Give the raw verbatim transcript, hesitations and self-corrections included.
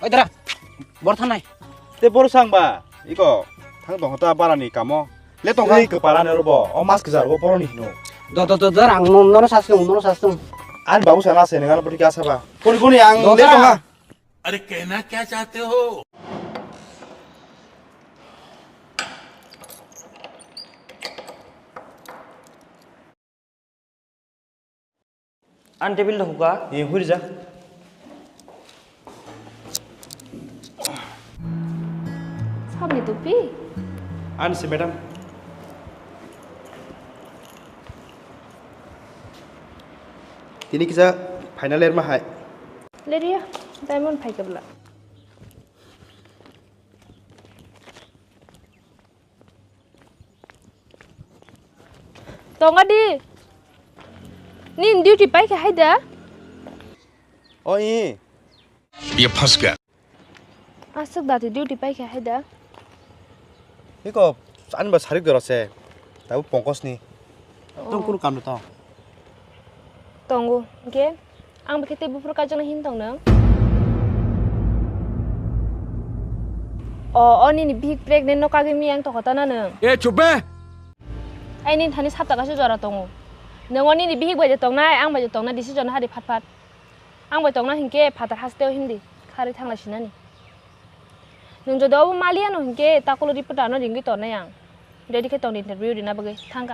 Oi dara, bor thanai. Te bor sang ba, iko, thang tong ta barani kamo. Le tong Ei kepala ne robo, o mas kejar go poroni hino. Do do do do, ang nono sastung, nono sastung. An babu sana se nengana poti kya saba. Pori koni ang Do le tong dara. Ha. अरे कहना क्या चाहते हो? An table do huka. Ye huri ja. Sabni tupi? An se madam. Tini kisa final year ma hai. Leria, diamond phai kabla. Tonga di. Nin duty pai khe haida? O i. Ye phas kha. Aswk dati duty pai khe haida? Iko ani ba sarik doro se. Tabu pongkos ni. Oh. Tong kunu kam tong. Tongo, hwnkhe ang bwkhe tei buphuru kaijaknai hini tong nwng? O, o nini bihik pregnant no kagwi miyang tongkha ta na nwng? E, chup be! Ai nini thani sapta kaisa jora tongo. Nwng o nini bihik bai de tongnai, ang bai de tongnai, decision hari phat phat. Ang bai tongnai hinkhe phatar hasteo himdi, kharwi thangla sinani. Nwng jodi obo maliya no hinkhe takulo reporter no ringwi tongnai ang. Ready khe tongdi interview rina bagwi thangkha.